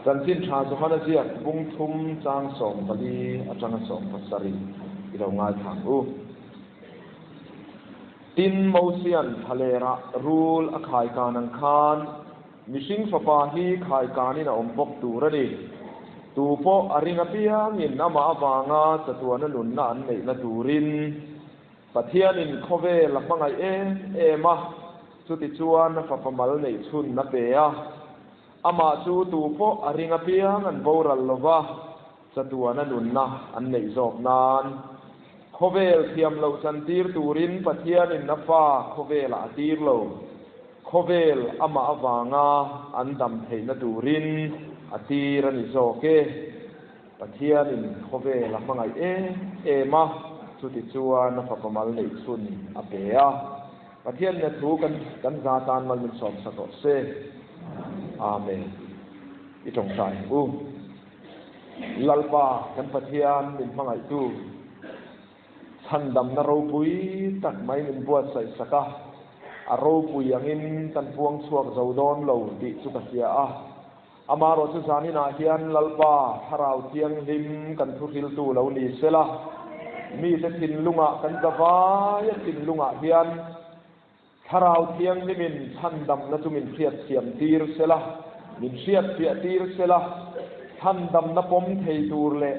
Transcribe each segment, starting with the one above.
Chanchin Tha Johana ziak bung thum chang 14 atanga 17 i lo ngaithla ang u. Tin, Mosian thlalera rul a khaikan ang khan mihring fapa hi khaikanin a awm bawk tur a ni. Tu pawh a ring apiangin amah avanga chatuana nunna an neihna turin Pathianin khawvel a hmangaih em em a, chutichuan a fapa mal neih chhun a pe a. Amah chu tu pawh a ring apiang an boral lo va, chatuana nunna an neih zawk nan. Khawvel thiam loh chantir turin Pathianin a fa khawvelah a tir lo. Khawvel amah avanga an dam theihna turin a tir a ni zawk e. Pathianin khawvel a hmangaih em em a, chutichuan a fapa mal neih chhun a pe a. Pathianin a thu kan kan za tan mal min sawm sa tawh se. Amen. I tawngtai ang u. Lalpa kan Pathian min hmangaihtu, chhandamna ropui tak mai min buatsaih sak a, a ropui angin kan puang chhuak zo dawn lo tih chu ka hria a. Amaherawh chu zaninah hian Lalpa Thlarau Thianghlim kan thuhriltu lo ni sela, mite thinlungah kan zavaia thinlungah hian Thlarau Thianghlimin chhandamna chu min hriatthiam tir sela, min hriatfiah tir sela, chhandamna pawm thei tur leh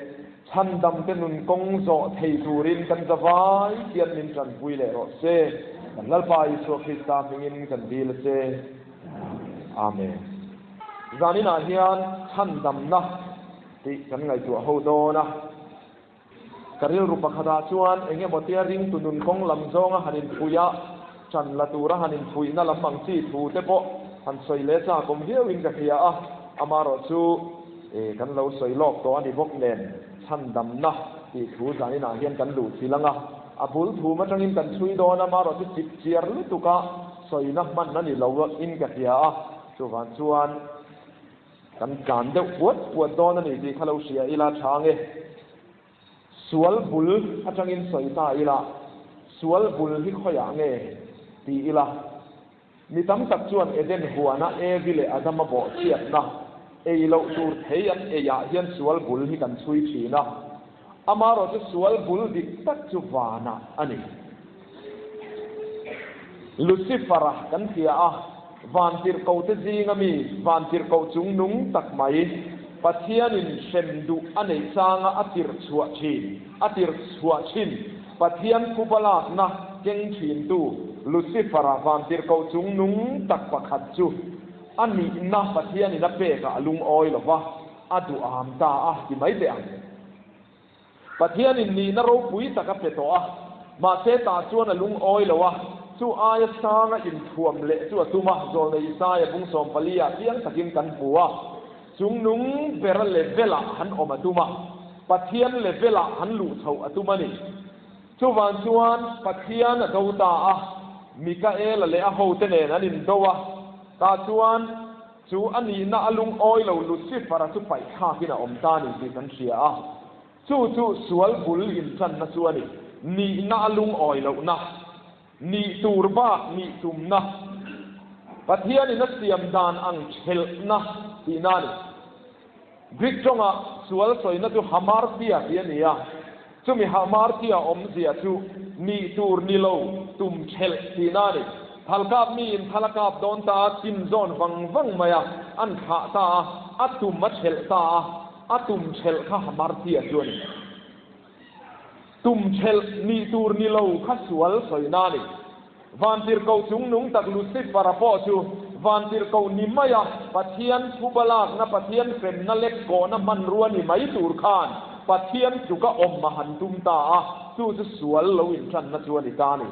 chhandamte nun kawng zawh thei turin kan zavai hian min tanpui leh rawh se. Kan Lalpa Isua Krista hmingin kan dil a che. Amen. Zaninah hian chhandamna tih kan ngaihtuah ho dawn a. Ka rilru pakhatah chuan eng emaw tia ringtu nun kawng lam zawnga han inphuih a, ṭan la tura han inphuihna lam ang chi thu te pawh han sawi leh chak awm viauin ka hria a, amaherawh chu e kan lo sawi lawk tawh a ni bawk nen chhandamna tih thu zaninah hian kan luh chilh ang a, a bul thum atangin kan chhui dawn a, amaherawh chu chip chiar lutuk a sawina hman a ni lo in ka hria a, chuvang chuan. Kan tlan deuh puat puat dawn a ni tih kha lo hria ila tha nge? Sual bul atangin sawi ta ila, sual bul hi khawiah nge ti ila? Mi tam tak chuan Eden huana Evi leh Adama bawhchhiatna ei loh tur thei an eiah hian sual bul hi kan chhui thin a. Amaherawh chu sual bul dik tak chu vanah a ni. Lucifer-a kan hria a, vantirhkohte zinga mi vantirhkoh chung nung tak mai, Pathianin hrem duh a neih changa a tirh chhuah thin, a tirh chhuah thin, Pathian phuba lakna keng thintu Lucifer-a vantirhkoh chung nung tak pakhat chu a nihna Pathianin a pekah a lungawi lo va, a duham ta a ti mai teh ang. Pathianin nihna ropui tak a pe tawh a, mahse tah chuan a lungawi lo a, chu aia sanga inthuam leh chu a tum a, Zawlnei Isaia bung 14 ah chiang takin kan hmu a, chungnung bera level-ah han awm a tum a, Pathian level-ah han luh chhoh a tum a ni. Chuvang chuan Pathian a do ta a, Mikaela leh a hote nen an indo a, tah chuan Chu a nihna a lungawi lo Lucifer-a chu paihthlakin a awm ta a ni tih kan hria a. Chu chu sual bul inṭanna chu a ni. Nihna a lungawi lohna, nih tur bak nih tumna, Pathianin a siam dan ang ṭhelhna tihna a ni. Greek ṭawngah sual sawina chu hamartia tih a ni a. Chumi hamartia awmzia chu nih tur ni lo tum ṭhelh tihna a ni. Thalkap miin thal a kap dawn ta a, chim zawn vang vang mai a, an thlah ta a, a tum a ṭhelh ta a, a tum ṭhelh kha hamartia chu a ni. Tum ṭhelh nih tur ni lo kha sual sawina a ni. Vantirhkoh chungnung tak Lucifer-a pawh chu vantirhkoh ni maia Pathian phuba lakna, Pathian hremna lek kawhna hmanrua ni mai tur khan Pathian tluka awm a han tum ta a, chu chu sual lo inṭanna chu a ni ta a ni.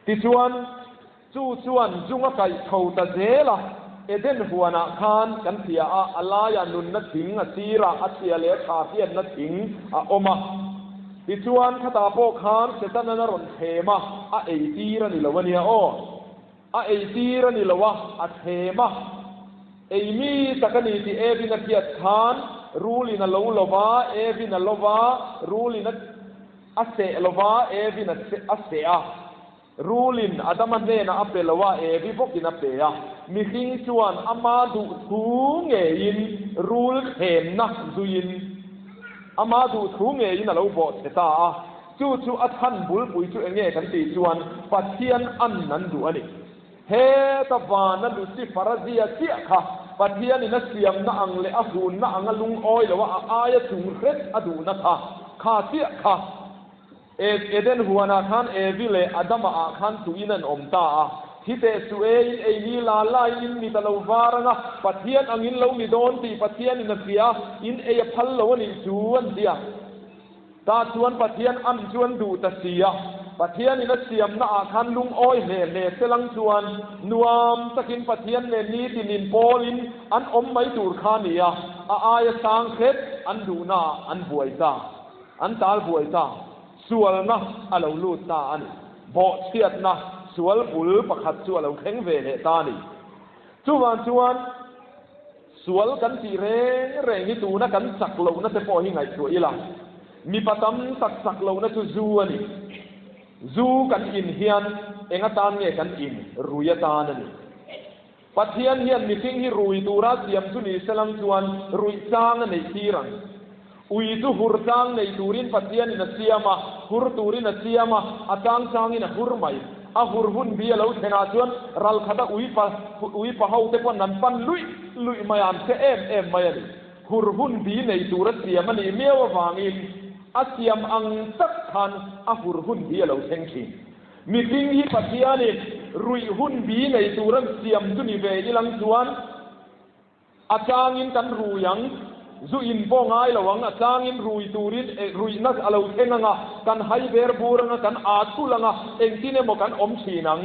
Tichuan, chu chuan zung a kaih tho ta zel a, Eden huanah khan kan hria a, a laiah nunna thing, a sirah a chhia leh a tha hriatna thing a awm a. Tichuan, khatah pawh khan Setana'n a rawn thlem a, a eitir a ni lo a nia aw. A eitir a ni lo a, a thlem a. Ei mi tak a ni tih Evin a hriat khan, rulin a lo lo va, Evin a lo va, rulin a seh lo va, Evin a seh a. Rulin Adama hnenah a pe lo a, Evi bawkin a pe a. Mihring chuan ama duh thu ngeiin rul thlemna zuiin ama duh thu ngeiin a lo bawh chhe ta a. Chu chu a chhan bulpui chu enge kan tih chuan Pathian an an duh a ni. Heta vana Lucifer-a zia chiah kha Pathianin a siamna ang leh a hunna anga lungawi lo a, a aia chung hret a duhna kha, kha chiah kha. Eden huanah khan Evi leh Adama ah khan tuin an awm ta a, thi teh suh e, in ei ni la laiin in mit a lo var ang a, Pathian angin lo ni dawn tih Pathianin a hria a, in ei a phal lo a nih chu an ti a. Tah chuan Pathian an chu an duh ta si a, Pathianin a siamna ah khan lungawi hle hle selang chuan nuam takin Pathian nen nitin in pawlin an awm mai tur kha a ni a, a aia sang hret an duhna ah an buai ta. An tal buai ta, sualna a lo lut ta a ni. Bawhchhiatna sual bul pakhat chu a lo thleng ve leh ta a ni. Chuvang chuan sual kan tih reng reng hi tuna kan chak lohna te pawh hi ngaihtuah ila, mipa tam tak chak lohna chu zu a ni. Zu kan in hian eng atan nge kan in? Rui atan a ni. Pathian hian mihring hi rui tura siam chu ni selang chuan ruih chang a neih tir ang. Ui chu hur chang nei turin Pathianin a siam a, hur turin a siam a, a chang changin a hur mai. A hur hun bi a lo thlenah chuan ral khata ui pa ui pa ho te pawn an pan luih luih mai a, an hre em em mai a ni. Hur hun bi nei tura siam a nih miau avangin a siam ang tak khan a hur hun bi a lo thleng thin. Mihring hi Pathianin ruih hun bi nei tur an siam chu ni ve ilang chuan a changin kan rui ang, zu in pawh ngai lo ang, a changin rui turin ruihna a lo thleng ang a, kan hai ber bur ang a, kan aa thul ang a, engtin emaw kan awm thin ang.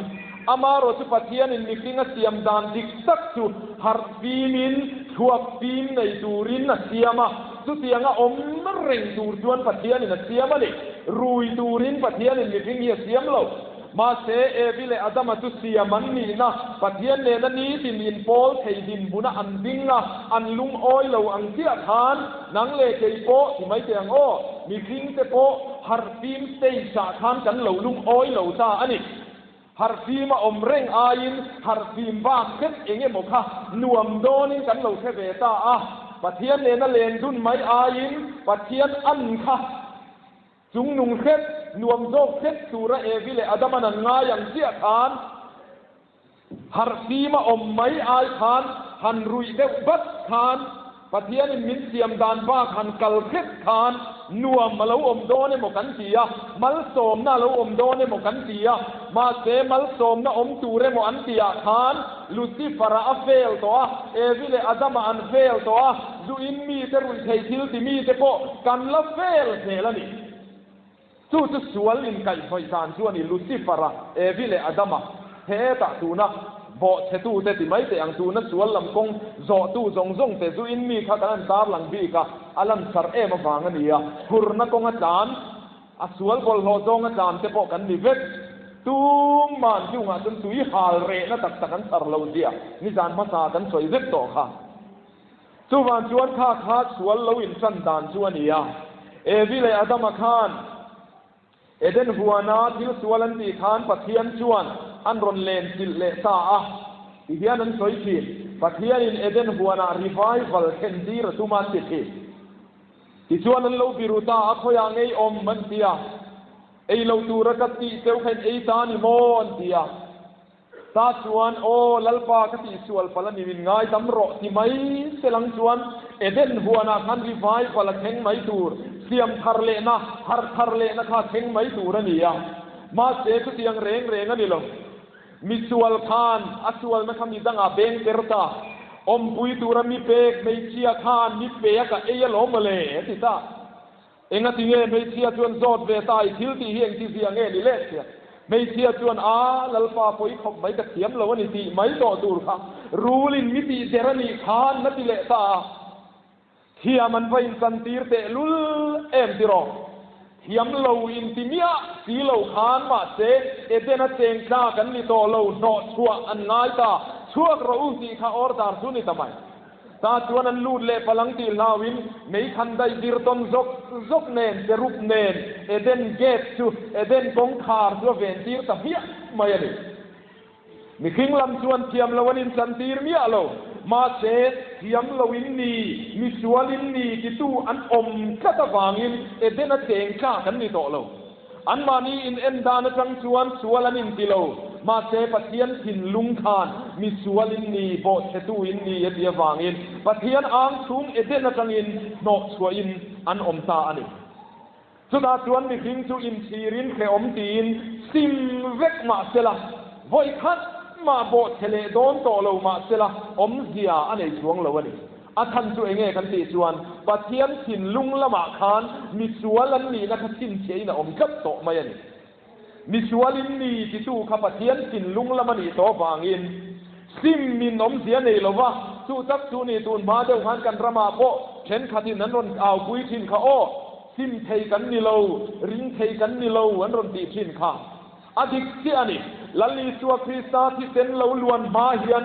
Amaherawh chu Pathianin mihring a siam dan dik tak chu harh fimin thluak fim nei turin a siam a, Chutianga awm reng tur chuan Pathianin a siam a ni. Rui turin Pathianin mihring hi a siam lo. Mahse, Evi leh Adama chu siam an nihna, Pathian nena nitin inpawl thei dinhmuna an ding a, an lungawi lo ang chiah khan, nang leh kei pawh ti mai teh ang aw, mihringte pawh harhfim stage-ah khan kan lo lungawi lo ta a ni. Harhfim a awm reng aiin harhfim bak hret eng emaw kha nuam dawnin kan lo hre ve ta a, Pathian nena len dun mai aiin Pathian an kha chungnung hret, nuam zawk hret tura Evi leh Adaman an ngai ang chiah khan harhfim a awm mai ai khan han ruih deuh vat khan Pathianin min siam dan bak han kal hret khan nuam a lo awm dawn emaw kan ti a, malsawmna a lo awm dawn emaw kan ti a, mahse malsawmna awm tur emaw an tihah khan Lucifer-a a vel tawh a, Evi leh Adama an vel tawh a, zuin mite ruihthei thil ti mite pawh kan la vel zel a ni. Chu chu sual inkaihhnawih dan chu a ni, Lucifer-a, Evi leh Adama, hetah tuna bawhchhetute ti mai teh ang, tuna sual lam kawng zawhtu zawng zawng te zuin mi kha kan han tarlang bik a, a lansar em avang a ni a, hurna kawnga tlan, a sual bawlhhlawh zawnga tlan te pawh kan ni vek. Tumman chungah chuan tui hal rehna tak tak an chhar lo zia nizan hmasa kan sawi vek tawh kha. Chuvang chuan kha kha sual lo inṭan dan chu a ni a. Evi leh Adama khan Eden huana thil sual an tih khan Pathian chuan an rawn len chilh leh ta a. Ti hian an sawi thin, Pathianin Eden huanah revival thlen tir a tum a an ti thin. Tichuan an lo biru ta a, khawiah ngei awm an ti a. Ei lo tura ka tih cheu kha in ei ta a ni maw an ti a. Ta chuan, Aw Lalpa, ka tihsual palh a ni, min ngaidam rawh, ti mai se lang chuan Eden huanah khan revival a thleng mai tur, siam thar lehna, harh thar lehna kha a thleng mai tur a ni a. Mahse, chutiang reng reng a ni lo. Misual khan a sualna kha mi dangah beng ter ta, awmpui tura mi pek hmeichhia khan mi pe a ka ei alawm mawle, a ti ta. Engati nge hmeichhia chuan zawt ve ta i thil tih hi engti zia nge ni leh sia? Hmeichhia chuan, A, Lalpa pawi khawp mai ka thiam lo a ni tih mai tawh tur kha rulin mi tih der a nih khan na ti leh ta a. Thiam an va inchantir teh lul em tiraw? Thiam lo inti miah si lo khan mahse Edena cheng tlak an ni tawh lo hnawh chhuah an ngai ta, chhuak rawh u tih kha order chu ni ta mai. Ta chuan an lut leh palang tih hlauin mei khan daih dir tawn zawk zawk nen cherub nen Eden gate chu Eden kawngkhar chu a ven tir ta hmiah mai a ni. Mihring lam chuan thiam lo an inchantir miah lo. Mahse, thiam lo in ni, misual in ni titu an awm tlat avangin Edena cheng tlak an ni tawh lo. Anmahni in en dan atang chuan sual an inti lo. Mahse, Pathian thinlung khan misual in ni, bawhchhetu in ni a ti avangin Pathian ang chhung Eden atangin hnawhchhuahin an awm ta a ni. Chutah chuan mihring chu inchhirin hrehawm tiin sim vek mah sela, vawi khat mah bawhchhe leh dawn tawh lo mah sela awmzia a nei chuang lo a ni. A chhan chu enge kan tih chuan Pathian thinlung lamah khan misual an nihna kha chhinchhiahin a awm tlat tawh mai a ni. Misual in ni titu kha Pathian thinlung lam a nih tawh vangin sim min awmzia nei lo va, chu tak chu ni tun hma deuh khan kan ramah pawh thenkhatin an rawn aupui thin kha aw, sim thei kan ni lo, ring thei kan ni lo an rawn tih thin kha. A dik chiah a ni. Lal Isua Krista thisen lo luan hma hian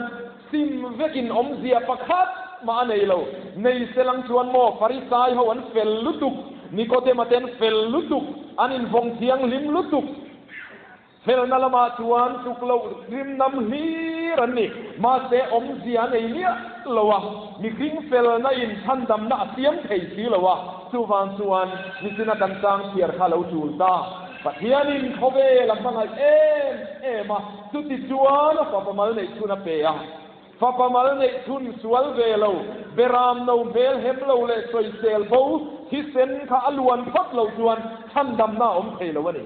sim vekin awmzia pakhat mah a nei lo. Nei selang chuan maw Farisai ho an fel lutuk, Nikodema te an fel lutuk, an invawng thianghlim lutuk. Felna lamah chuan tuk loh rim nam hlir an ni. Mahse awmzia a nei miah lo a, mihring felna in chhandamna a siam thei si lo a, chuvang chuan nichina kan chang chhiar kha lo tul ta. Pathianin khawvel a hmangaih em em a, chuti chuan a fapa mal neih chhun a pe a. Fapa mal neih chhun sual ve lo, beram no hmel hem lo leh sawisel bo thisen kha a luan phawt loh chuan chhandamna a awm thei lo a ni.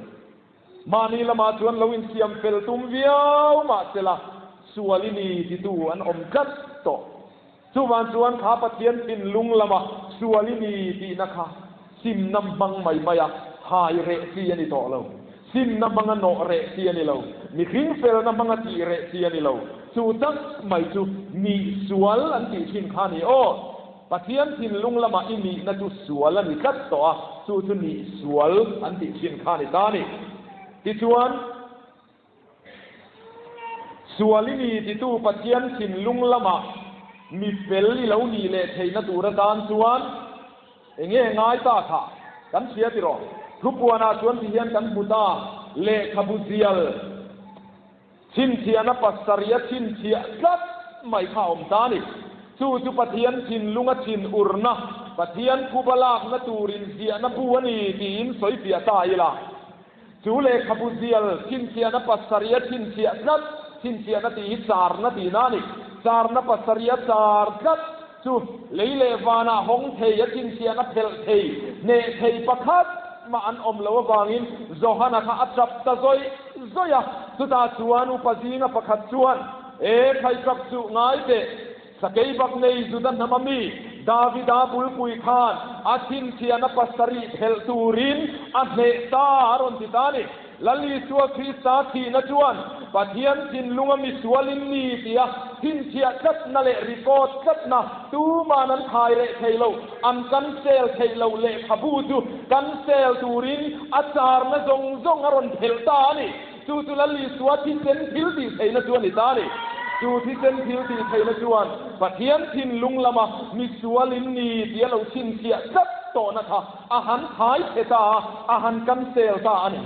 Mahni lamah chuan lo insiam fel tum viau mahsela sual i ni titu an awm tlat tawh. Chuvang chuan kha Pathian thinlung lama sual i ni tihna kha simna hmang mai maia hai reh chi a ni tawh lo. Simna hmanga nawh reh chi a ni lo. Mihring felna hmanga tih reh chi a ni lo. Chu tak mai chu nih sual an tih thin kha a ni aw. Pathian thinlung lama i nihna chu sual a ni tlat tawh a, chu chu nih sual an tih thin kha a ni ta a ni. Tichuan. Sual i ni titu Pathian thinlung lamah mi fel i lo nih leh theihna tur atan chuan enge ngai ta kha kan hria tiraw? Thupuanah chuan ti hian kan hmu ta, lehkhabu zial chhinchhiahna pasarih a chhinchhiah tlat mai kha a awm ta a ni. Chu chu Pathian thinlunga thin urna, Pathian phuba lakna tur inziahna bu a ni tiin sawifiah ta ila. Chu lehkhabu zial chhinchhiahna pasarih a chhinchhiah tlat, chhinchhiahna tih hi charna tihna a ni. Charna pasarih a char tlat chu lei leh vanah hawng thei, a chhinchhiahna phelh thei, hneh thei pakhat mah an awm loh avangin Johana kha a tap ta zawih zawih a. Chutah chuan upa zinga pakhat chuan, E khai tap suh ngai teh, Sakei bak nei Juda hnam a mi Davida bulpui khan a chhinchhiahna pasarih phelh turin a hneh ta a rawn ti ta a ni. Lal Isua Krista thihna chuan Pathian thinlunga misual in ni tia chhinchhiah tlatna leh record tlatna tuman an thai reh thei lo, an cancel theih loh lehkhabu chu cancel turin a charna zawng zawng a rawn phelh ta a ni. Chu chu Lal Isua thisen thil tih theihna chu a ni ta a ni. Chu thisen thil tih theihna chuan Pathian thinlung lama misual in ni tih a lo chhinchhiah tlat tawhna kha a han thai chhe ta a, a han cancel ta a ni.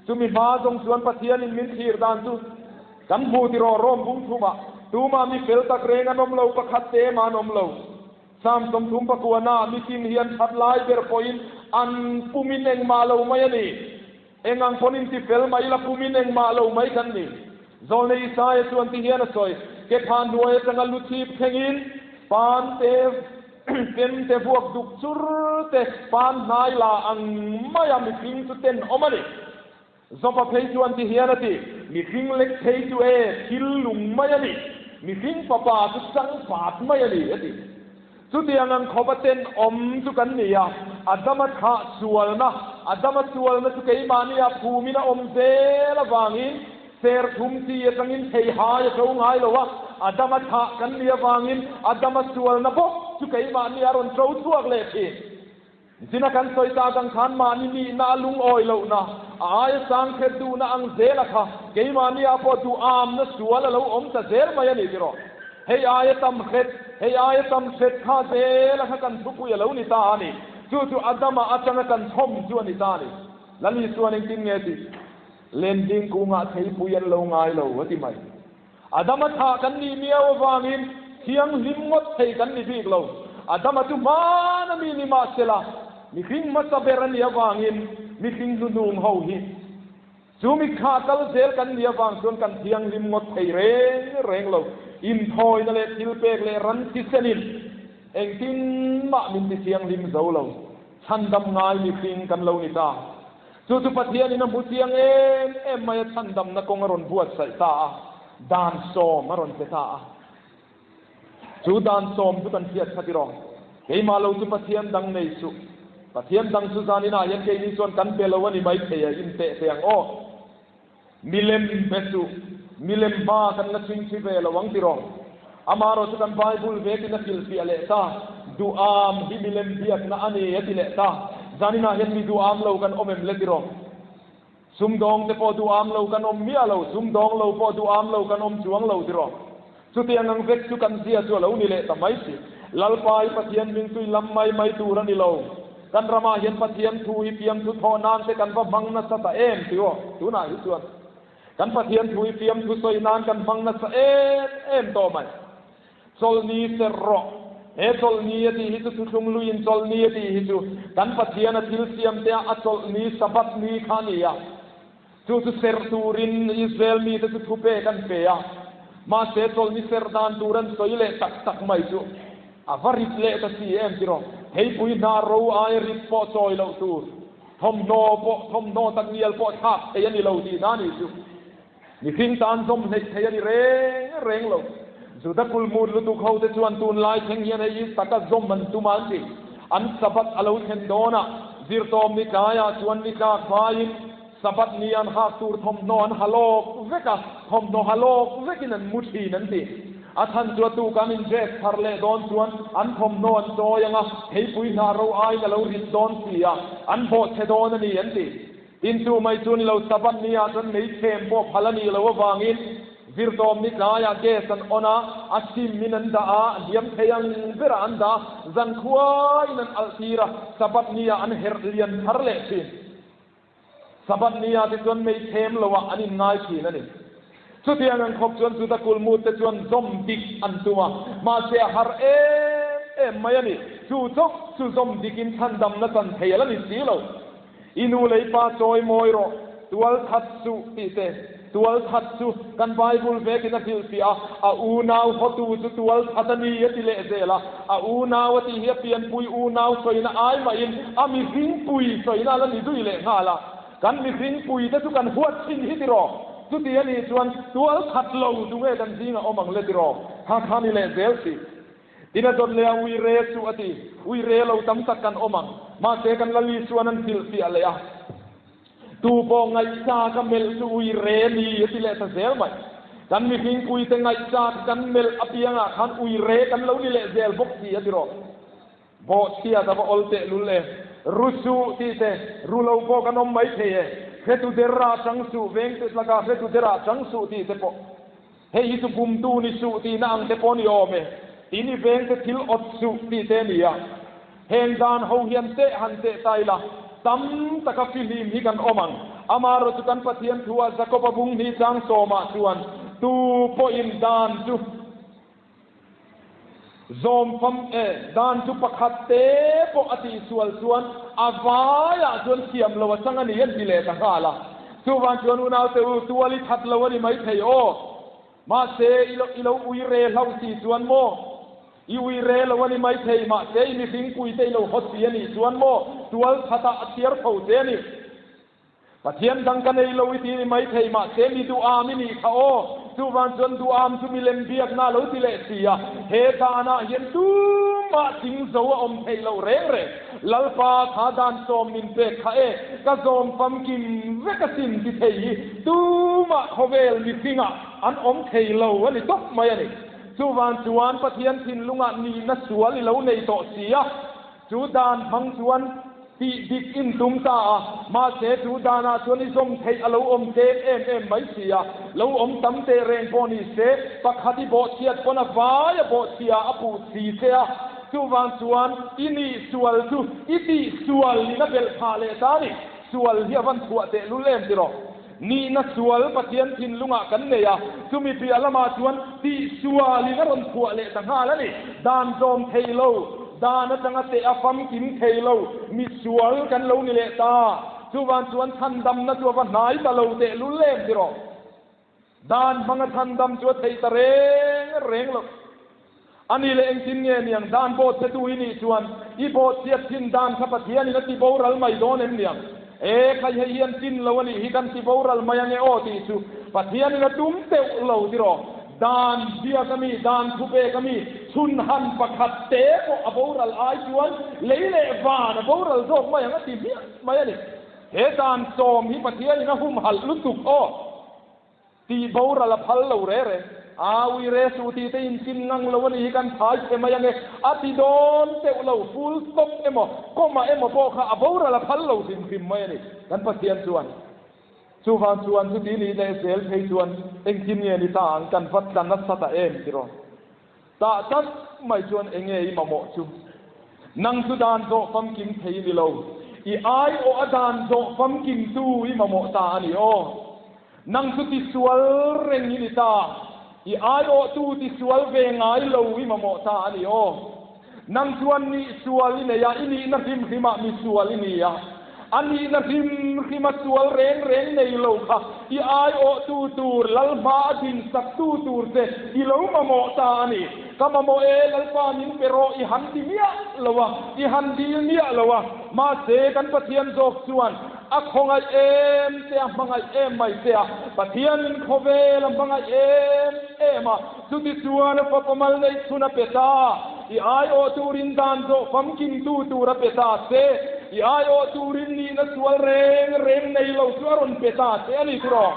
Chumi hma zawng chuan Pathianin min thlir dan chu kan hmu tiraw Rom bung thumah, Tumah mi fel tak reng an awm lo, pakhat te mah an awm lo. Sam 39 ah mitin hian that lai ber pawhin an pumin engmah lo mai a ni. Eng ang pawn inti fel mai ila pumin engmah lo mai kan ni. Zawlnei Isaia chuan ti hian a sawi, Kepha hnuai atanga lu chhip thlengin pan te pem te vuak duk chur te pan hnai la ang maia mihring chu ten awm a ni. Zawpa phei chuan ti hian a ti, Mihring lek phei chu e thil lung mai a ni, mihring fapa chu changpat mai a ni a ti. Chutiang ang khawpa tenawm chu kan ni a, Adama thlah sualna, Adama sualna chu keimahnia phumin a awm zel avangin serthum chi atangin theihai a tho ngai lo a, Adama thlah kan nih avangin Adama sualna bawk chu keimahnia a rawn tho chhuak leh thin. Zina kan sawi tak ang khan mahni nihna a lungawi lohna, a aia sang kher duhna ang zela kha keimahnia pawh duhamna sual a lo awm ta zel mai a ni tiraw? Hei aia tam hret, hei aia tam hret kha zela kha kan thupui a lo ni ta a ni. Chu chu Adama atanga kan chhawm chu a ni ta a ni. Lali chuan engtin nge tih? Lending kungah theipui an lo ngai lo, a ti mai. Adama thah kan nih miau avangin thianghlim ngawt thei kan ni bik lo. Adama chu hmana mi ni mahsela, mihring hmasa ber a nih avangin mihring hnuhnung ho hi chu mitthla kal zel kan nih avang chuan kan thianghlim ngawt thei reng reng lo. Inthawina leh thilpek leh ran thisenin engtin mah min ti thianghlim zo lo. Chhandam ngai mihring kan lo ni ta. Chu chu Pathianin a hmu chiang em em mai a, chhandamna kawng a rawn buatsaih ta a, dan sawm a rawn pe ta a. Chu dan sawm chu kan hriat kha tiraw? Keimah lo chu Pathian dang nei suh. Pathian dang chu zaninah hian keini chuan kan pe lo a ni maithei a, inteh teh ang aw. Milem be suh, milem hma kan la chhingchhi ve lo ang tiraw? Amaherawh chu kan Bible vekin a hrilhfiah leh ta, Duham hi milem biakna a ni a ti leh ta. Zaninah hian mi duham lo kan awm em le tiraw? Sumdawng te pawh duham lo kan awm miah lo, sumdawng lo pawh duham lo kan awm chuang lo tiraw? Chutiang ang vek chu kan zia chu a lo ni leh ta mai si. Lalpa i Pathian hming chu i lam mai mai tur a ni lo. Kan ramah hian Pathian thu hi fiamthu thawh nan te kan va hmang nasa ta em tih aw, tunah hi chuan kan Pathian thu hi fiamthu sawi nan kan hmang nasa em em tawh mai. Chawlhni serh rawh. He chawlhni a tih hi chu thuthlung luiin chawlhni a tih hi chu kan Pathian a thil siam te a chawlhni Sabbath ni kha a ni a. Chu chu serh turin Israel mite chu thu pek an pe a, mahse chawlhni serh dan tur an sawi leh tak tak mai chu a va rit leh ta si em tiraw? Theipui hna ro aia rit pawh chawi loh tur, thawmhnaw pawh thawmhnaw tak ngial pawh thlak thei a ni lo tihna a nih chu. Mihring tan zawm hleih thei a ni reng reng lo. Juda kulmut lutuk hote chuan tunlai thleng hian hei hi taka zawm an tum a an ti. An Sabbath a lo thlen dawnah zirtawm ni tlaiah chuan ni tlak hmain Sabbath ni an hak tur thawmhnaw an ha lawk vek a, thawmhnaw ha lawk vekin an mu thin an ti. A chhan chu a tuk an in dress thar leh dawn chuan an thawmhnaw an chawi ang a, theipui hnah ro aiin a lo rit dawn si a, an bawhchhe dawn a ni an ti. Tin chu mai chu ni lo, Sabbath ni ah chuan meichhem pawh phal a nih loh avangin zirtawm ni tlaiah gas an on a, a sim in an dah a, a hliam thei ang berah an dah a, zankhuain an alh tir a, Sabbath ni ah an herh lian thar leh thin. Sabbath ni ah te chuan meichhem lo ah an inngai thin a ni. Chutiang ang khawp chuan Juda kulmut te chuan zawm dik an tum a, mahse a har em em mai a ni. Chu chauh chu zawm dikin chhandamna chan thei a la ni si lo. I nu lei pa chawi mawi rawh, tual that suh tih te, tual that chu kan Bible vekin a hrilhfiah a, a unau hawtu chu tual that a ni a ti leh zel a, a unau a tih hi a pianpui unau sawina ai mahin a mihringpui sawina a la ni zui leh nghal a, kan mihringpui te chu kan huat thin hi tiraw? Chuti a nih chuan tual that lo chu nge kan zingah awm ang le tiraw? Kha kha ni leh zel si. Tin a dawt leh a, Ui re chu a ti. Ui re lo tam tak kan awm ang. Mahse kan Lali chuan an hrilhfiah leh a. Tu pawh ngaihchak a melh chu ui re ni a ti leh ta zel mai. Kan mihringpuite ngaihchak kan melh apiangah khan ui re kan lo ni leh zel bawk si a ti rawh. Bawhchhiat a va awl teh lul e. Ru suh tih te, ru lo pawh kan awm mai thei e. Hretu derah chang suh, veng te tlakah hretu derah chang suh tih te pawh. Hei hi chu bumtu ni suh tihna ang te pawh ni awm e, tin i vengte thil awt suh tih te a ni a. Heng dan ho hian teh han teh ta ila, tam taka fihlim hi kan awm ang. Amaherawh chu kan Pathian thu ah Jakob-a bung hnih chang sawmah chuan tu pawhin dan chu zawm fam e, dan chu pakhat te pawh a tihsual chuan a vaiah chuan thiam lo a chang a ni an ti leh ta nghal a. Chuvang chuan unaute u, tual i that lo a ni maithei aw. Mahse, i lo i lo ui re hlauh si chuan maw? I ui re lo a ni maithei, mahse i mihringpuite i lo haw si a nih chuan maw? Tual thatah a chhiar tho che a ni. Pathian dang ka nei lo i ti ni maithei, mahse mi duham i nih kha aw. Chuvang chuan duham chu milem biakna a lo ti leh si a, he danah hian tumah thing zo a awm theih loh reng reng. Lalpa kha dan sawm min pek kha e, ka zawm famkim vek asin ti thei hi tumah khawvel mihringah an awm thei lo a ni tawp mai a ni. Chuvang chuan Pathian thinlungah nihna sual i lo nei tawh si a. Chu dan hmang chuan tih dik in tum ta a, mahse chu danah chuan i zawm theih a lo awm tlem em em mai si a, lo awm tam teh reng pawh ni se, pakhat i bawhchhiat pawn a vai a bawhchhia a puh si che a, chuvang chuan i nih sual chu i tih sual in a belh phah leh ta a ni. Sual hi a van chhuah teh lul em tiraw? Nihna sual Pathian thinlungah kan nei a, chumi piah lamah chuan tihsualin a rawn chhuah leh ta nghal a ni. Dan zawm thei lo, dan atanga teh a famkim thei lo, mi sual kan lo ni leh ta. Chuvan chuan chhandamna chu a va hnai ta lo teh lul em ti rawh. Dan hmanga chhandam chu a theih ta reng reng lo. A ni leh engtin nge niang dan bawhchhetu i nih chuan i bawhchhiat thin dan kha Pathianin a ti boral mai dawn em niang? E khai hei hian chin lo a nih hi kan ti boral mai ange aw tih chu Pathianin a tum teuh lo tiraw? Dan biak a mi, dan thu pek a mi, chhun han pakhat te pawh a boral ai chuan lei leh van a boral zawk mai ang a ti hmiah mai a ni. He dan sawm hi Pathianin a humhalh lutuk aw. Tih boral a phal lo re re. A ui re suh tih te in chin ngang lo a nih hi kan phai che mai ange. A ti dawn teuh lo, full stop emaw, comma emaw pawh kha a boral a phal lo hrim hrim mai a ni kan Pathian chuan. Chuvang chuan chuti nih leh zel phei chuan engtin nge ni ta ang kan va tla nasa ta em tiraw. Tah tak mai chuan enge i mamawh chu? Nang chu dan zawh famkim thei ni lo, i aiawh a dan zawh famkim tu i mamawh ta a ni aw. Nang chu tisual reng i ni ta, i aiawh tu tisual ve ngai lo i mamawh ta a ni aw. Nang chuan nih sual i nei a, i nihna hrim hrimah mi sual i ni a. A nihna hrim hrima sual reng reng nei lo kha i aiawhtu tur, Lalhma a dinsaktu tur che i lo mamawh ta a ni. Ka mamawh e, Lalpa min pe rawh i han ti miah lo a, i han dil miah lo a. Mahse, kan Pathian zawk chuan a khawngaih em che a, hmangaih em mai che a. Pathianin khawvel a hmangaih em em a, chutichuan a fapa mal neih chhun a pe ta. I aiawh turin dan zawh famkimtu tur a pe ta che. I aiawh turin nihna sual reng reng nei lo chu a rawn pe ta che a ni tiraw?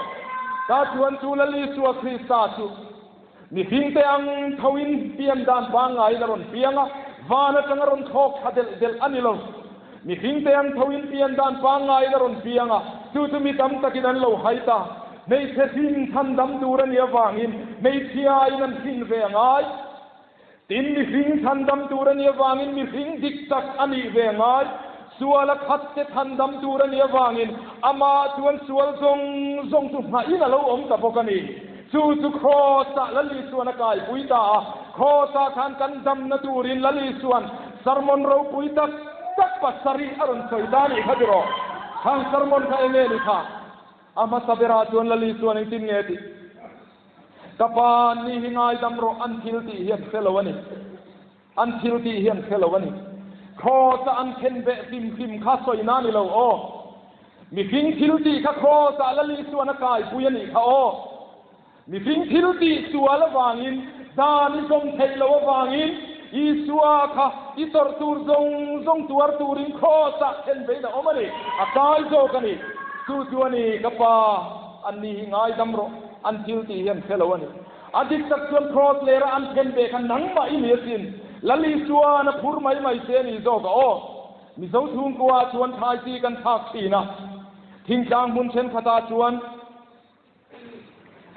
Ta chuan chu Lal Isua Krista chu mihringte ang thoin pian dan pangngaiin a rawn piang a, van atanga rawn thlawk thla delh delh a ni lo. Mihringte ang thoin pian dan pangngaiin a rawn piang a, chu chu mi tam takin an lo hai ta. Hmeichhe hrin chhandam tur a nih avangin hmeichhiain an hrin ve a ngai. Tin, mihring chhandam tur a nih avangin mihring dik tak a nih ve ngai. Sual a khat te chhandam tur a nih avangin amah chuan sual zawng zawng chu nghahin a lo awm ta bawk a ni. Chu chu Kraws-ah Lal Isuan a kaipui ta a, Kraws-ah khan kan damna turin Lal Isuan sermon ropui tak tak pasarih a rawn sawi ta a nih kha tiraw? Khang sermon kha eng nge ni kha? A hmasa berah chuan Lal Isuan engtin nge tih? Ka pa ni hi ngaidam rawh, an thil tih hi an hre lo a ni. An thil tih hi an hre lo a ni. Kraws-a an khen beh hlim hlim kha sawina a ni lo aw. Mihring thil tih kha Kraws-ah Lal Isuan a kaipui a nih kha aw. Mihring thil tih sual avangin, dan i zawm theih loh avangin, Isua kha i tawrh tur zawng zawng tuar turin Kraws-ah khen bein a awm a ni. A kai zawk a ni. Chu chu a ni, ka pa, an ni hi ngaidam rawh. An thil tih hi an hre lo a ni. A dik tak chuan Kraws lera an then ve kha nangmah i ni asin. Lal Isuan a phur mai mai che a ni zawk a aw. Mizo chhungkua chuan thlai chi kan thlak thin a. Thingtlang hmun thenkhatah chuan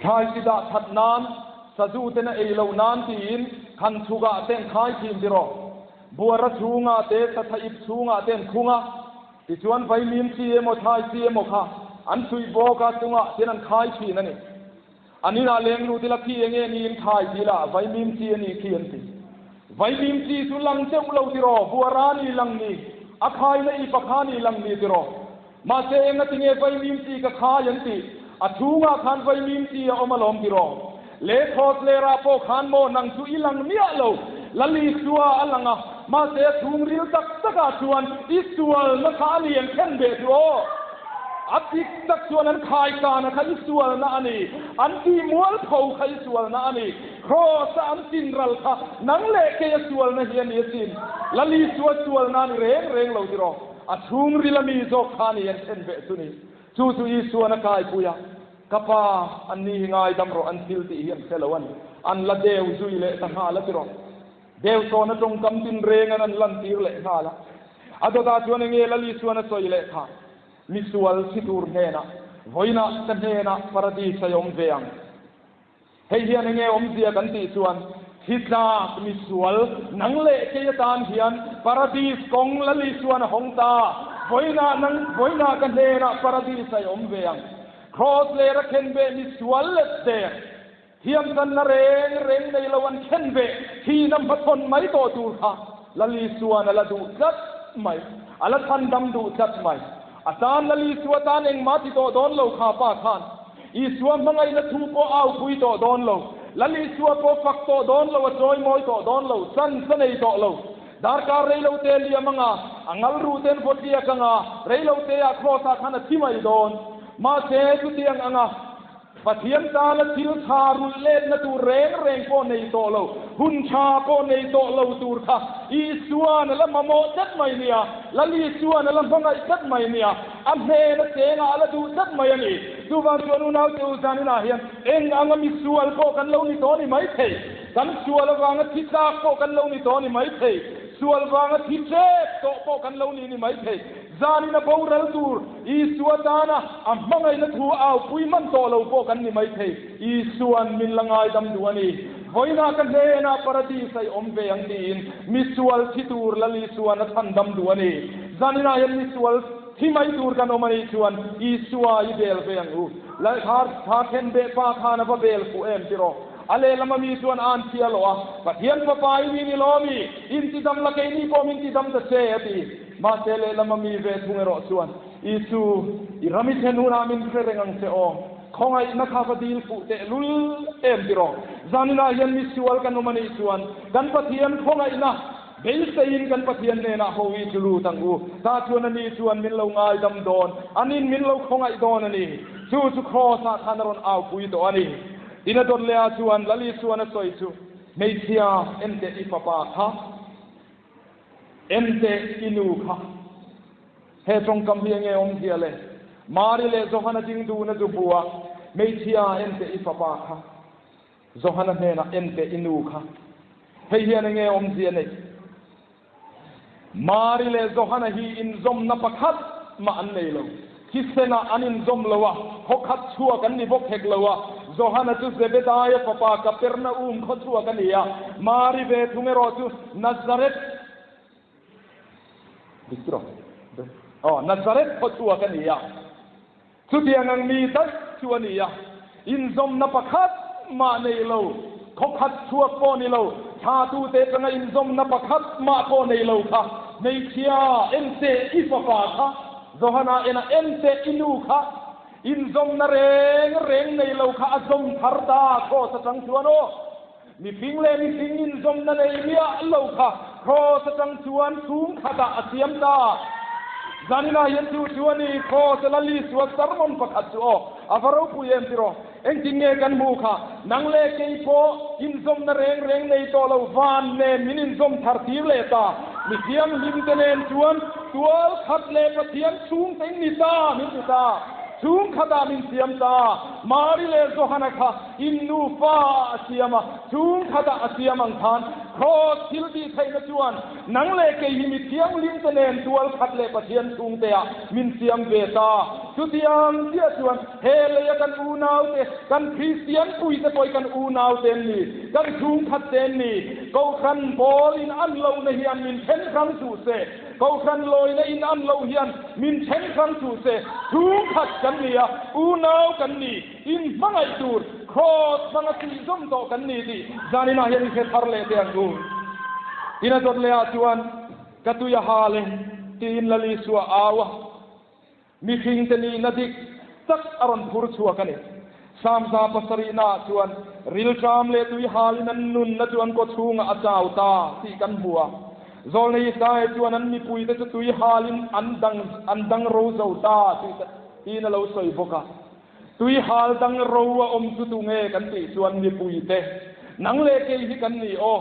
thlai chi dah that nan, sazu ten a ei loh nan tiin khan chhukah te an khai thin tiraw. Buara chhungah te, satha ip chhungah te an khung a. Tichuan vaimim chi emaw thlai chi emaw kha an suih bawk a, chungah hian an khai thin a ni. An inah leng lut ila khi enge niin khai ti ila vaimim chi a nih khi an ti. Vaimim chi chu lang teuh lo tiraw, buara ni lang ni, a khaina i pakha ni lang ni tiraw. Mahse enga tinge vaimim chi ka khai an ti, a chhungah khan vaimim chi a awm alawm tiraw. Le Kraws lerah pawh khan maw nang chu i lang miah lo, Lal Isua a lang a, mahse a chhungril tak takah chuan i sualna kha a ni an khen beh chu aw. A dik tak chuan an khaikana kha i sualna a ni, an tih mualpho kha i sualna a ni, Kraws-a an tinral kha nang leh kei a sualna hi a ni asin. Lal Isua sualna a ni reng reng lo tiraw, a chhungril a mi zawk kha a ni an khen beh chu ni. Chu chu Isuan a kaipui a. Ka pa, an ni hi ngaidam rawh, an thil tih hi an hre lo a ni. An la deu zui leh ta nghal a tiraw. Deu sawn a tawngkam tin reng an an lantir leh nghal a. A dawtah chuan enge Lal Isuan a sawi leh kha? Misual thi tur hnenah, vawiinah ka hnenah paradis a awm ve ang. Hei hian enge awmzia kan tih chuan, thi tlak misual nang leh kei atan hian Paradis kawng Lal Isuan a hawng ta. Vawiinah nang, vawiinah ka hnenah Paradis a i awm ve ang. Kraws lera khenbeh mi sual let der, thiamchanna reng reng nei lo an khenbeh thihna hmachhawn mai tawh tur kha Lal Isua'n a la duh tlat mai, a la chhandam duh tlat mai. A tan Lal Isua tan engmah ti tawh dawn lo kha pa khan Isua hmangaihna thu pawh aupui tawh dawn lo, Lal Isua pawh fak tawh dawn lo, a chawimawi tawh dawn lo, chance a nei tawh lo. Darkar reilote liam anga, a ngal ruh ten vaw tliak anga, reilote ah Kraws ah khan a thi mai dawn. Mahse, chutiang anga Pathian tana thil tha rulh letna tur reng reng pawh nei tawh lo, hun tha pawh nei tawh lo tur kha Isua'n a la mamawh tlat mai nia, Lal Isua'n a la hmangaih tlat mai nia, a hnena chengah a la duh tlat mai a ni. Chuvang chuan unaute u zaninah hian eng anga misual pawh kan lo ni tawh ni maithei. Kan sual avanga thi tlak pawh kan lo ni tawh ni maithei, sual vanga thi ṭep tawh pawh kan lo ni ni maithei. Zanin a boral tur Isua tana a hmangaihna thu aupui hman tawh lo pawh kan ni maithei. Isua'n min la ngaidam duh a ni. Vawiinah ka hnenah Paradis a i awm ve ang tiin misual thi tur Lal Isua'n a chhandam duh a ni. Zaninah hian misual thi mai tur kan awm a nih chuan Isua i bel ve ang u. Lalthar tha khenbeh pa khan a va bel fuh em tiraw? A lehlam a mi chuan a an chhia loh a, Pathian Fapa i ni ni lo mi, in ti dam la keini pawh min ti dam ta che, a ti. Mahse lehlam a mi ve thung erawh chuan, Isu, i ram i thlen hunah min hre reng ang che aw, khawngaihna kha va dil fuh teh lul em tiraw? Zaninah hian mi sual kan awm a nih chuan kan Pathian khawngaihna beiseiin kan Pathian hnenah ho i chu lut ang u. Tah chuan a ni chuan min lo ngaidam dawn, anin min lo khawngaih dawn a ni. Chu chu Kraws-ah khan a rawn aupui tawh a ni. Tin a dawt leh ah chuan Lal Isuan a sawi chu, Hmeichhia, en teh i fapa kha, en teh i nu kha. He tawngkam hi enge awmzia le? Mari leh Johana ding dun a zu hmu a, Hmeichhia, en teh i fapa kha. Johana hnenah, En teh i nu kha. Hei hian enge awmzia neih? Mari leh Johana hi inzawmna pakhat mah an nei lo. Thisenah an inzawm lo a, khawkhat chhuak an ni bawk hek lo a. Johana chu Zebedaia fapa Kapernaum khaw chhuak a ni a, Mari ve thung erawh chu Nazareth dik chu aw, Nazareth khaw chhuak a ni a. Chutiang ang mi daih chu a ni a, inzawmna pakhat mah nei lo, khawkhat chhuak pawh ni lo, thlatute atanga inzawmna pakhat mah pawh nei lo kha, hmeichhia, enteh i fapa kha, Johana ena enteh i nu kha, inzawmna reng reng nei lo kha a zawm thar ta, Kraws atang chuan aw, mifing leh mifing inzawmna nei miah lo kha Kraws atang chuan chhungkhatah a siam ta. Zaninah hian chu chu a ni, Kraws a la Isua sermon pakhat chu aw, a va ropui em tiraw? Engtin nge kan hmuh kha? Nang leh kei pawh inzawmna reng reng nei tawh lo van nen min inzawm thar tir leh ta. Mi thianghlimte nen chuan tual khat leh Pathian chhungte in ni ta, min ti ta. Chhungkhatah min siam ta. Mari leh Johana kha In nufa ah a siam a, chhungkhatah a siam ang khan Kraws thil tih theihna chuan nang leh kei hi mi thianghlimte nen tual khat leh Pathian chhungteah min siam ve ta. Chutiang chiah chuan he leia kan unaute, kan Kristian puite pawh hi kan unaute an ni, kan chhungkhatte an ni. Kohhran pawl in an lohna hian min then hrang suh se, Kohhran lawina in an loh hian min then hrang suh se, chhungkhat kan ni a, unau kan ni. In hmangaih tur Kraws hmanga tih zawm tawh kan ni tih zaninah hian i hre thar leh teh ang u. Tin a dawt leh ah chuan ka tui a hal e tiin Lal Isua a au a, mihringte nihna dik tak a rawn phur chhuak a ni. Samza pasarihna ah chuan rilṭam leh tui halin an nunna chu an kawchhungah a chau ta tih kan hmu a. Zawlnei Isaia chuan an mipuite chu tui halin an dang an dang ro zo ta tih tiin a lo sawi bawk a. Tui hal dang ro a awm chu tu nge kan tih chuan mipuite, nang leh kei hi kan ni aw.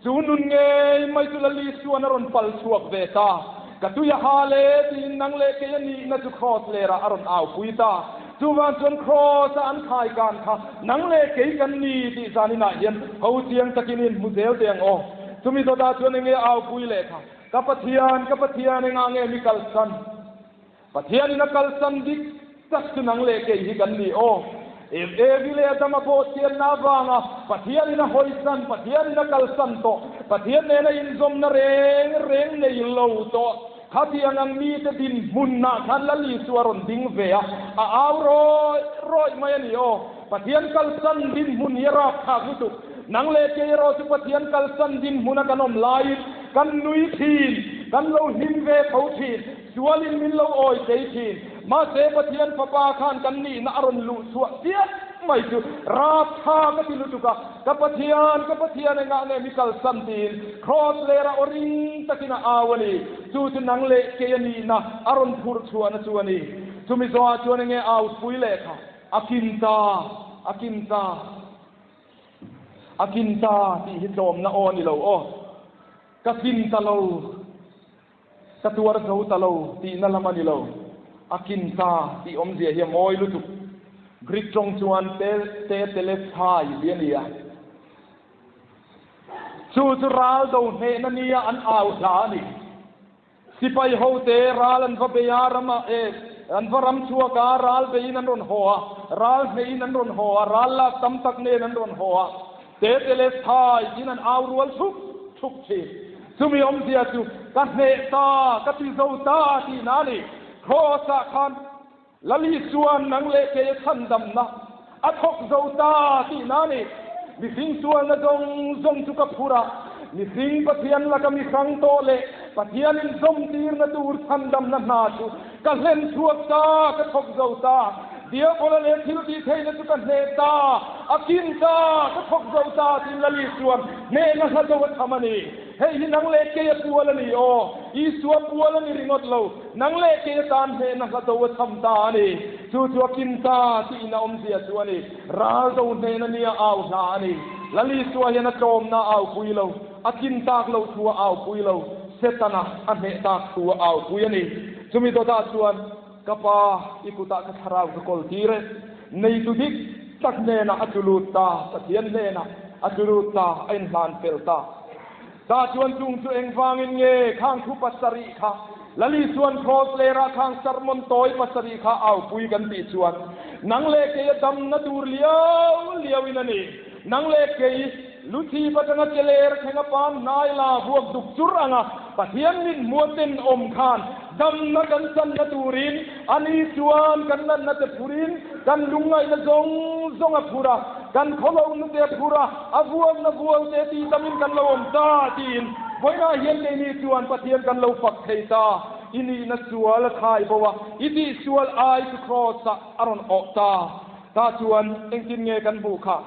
Chu nun ngei mai chu Lali chuan a rawn pal chhuak ve ta. Ka tui a hal e tiin nang leh kei a nihna chu Kraws lerah a rawn aupui ta. Chuvang chuan Kraws a an khai kan kha nang leh kei kan ni tih zaninah hian ho chiang takin in hmu zel teh ang aw. Chumi dawtah chuan enge aupui leh kha, Ka Pathian, ka Pathian engah nge mi kalsan? Pathianin a kalsan dik tak chu nang leh kei hi kan ni aw. Evi leh Adama pawh thianna avanga Pathianin a hawisan, Pathianin a kalsan tawh, Pathian nena inzawmna reng reng nei lo tawh. Khatiang ang mite dinhmunah khan Lal Isua rawn ding ve a, a au rawih rawih mai a ni aw. Pathian kalsan dinhmun hi a rapthlak lutuk. Nang leh kei erawh chu Pathian kalsan dinhmuna kan awm laiin kan nui thin, kan lo hlim ve tho thin, sualin min lo awi thei thin. Mahse Pathian Fapa khan kan nihna a rawn luh chhuah chiah mai chu rapthlak a ti lutuk a, Ka Pathian, ka Pathian engah nge mi kalsan tiin Kraws lera aw ring takin a au a ni. Chu chu nang leh kei a nihna a rawn phurh chhuahna chu a ni. Chumi zawhah chuan enge au pui leh kha? A kin ta, a kin ta, a kin ta tih hi tlawmna aw a ni lo aw. Ka kin ta lo, ka tuar zo ta lo tihna lam a ni lo. A kin ta tih awmzia hi a mawi lutuk. Greek tawng chuan te te telesthai tih a ni a. Chu chu ral do hnehna nia an au hla a ni. Sipai hote ral an va bei a, ram ah eh an va ram chhuak a, ral beiin an rawn haw a, ral hneihin an rawn haw a, ral lak tam tak nen an rawn haw a, Tete leh Thai tiin an au rual thup thup thin. Chumi awmzia chu ka hneh ta, ka ti zo ta tihna a ni. Kraws ah khan Lali chuan nang leh kei a chhandamna a thawk zo ta tihna a ni. Mihring sualna zawng zawng chu ka phur a, mihring Pathian laka mi hrang tawh leh Pathian inzawmtirna tur chhandamna hna chu ka hlen chhuak ta, ka thawk zo ta. Diabola leh thil tih theihna chu ka hneh ta, a kin ta, ka thawk zo ta tiin Lali chuan hnehna hla zo a tham a ni. Hei hi nang leh kei a pual a ni aw, Isua pual a ni ringawt lo. Nang leh kei atan hnehna hla do a cham ta a ni. Chu chu a kim ta tih in a awmzia chu a ni. Ral do hnehna nia au hla a ni. Lal Isua hian a tlawmna a aupui lo, a kin tak loh thu a aupui lo, Setana a hneh tak thu a aupui a ni. Chumi dawtah chuan, Ka Pa, i kutah ka thlarau ka kawl tir e. Neitu dik tak hnenah a tlu lut ta, Pathian hnenah a tlu lut ta, a inhlan fel ta. Tah chuan chung chu engvangin nge khang thu pasarih kha Lal Isuan Kraws lerah khang sermon tawi pasarih kha aupui kan tih chuan nang leh kei a damna tur liau liauin a ni. Nang leh kei Luthi patanga che ler thlenga pan hnai la vuak duk chur anga Pathian mit hmua tenawm khan damna kan channa turin ani chuan kan natna te phurin kan lungngaihna zawng zawng a phur a. Kan khawlo nute a phur a, a vuakna vual te tih tamin kan lo awm ta tiin vawiinah hian keini chuan Pathian kan lo fak thei ta. I nihna sual a thai bo a, i tih sual ai chu kraws ah a rawn awh ta. Tah chuan engtin nge kan hmuh kha?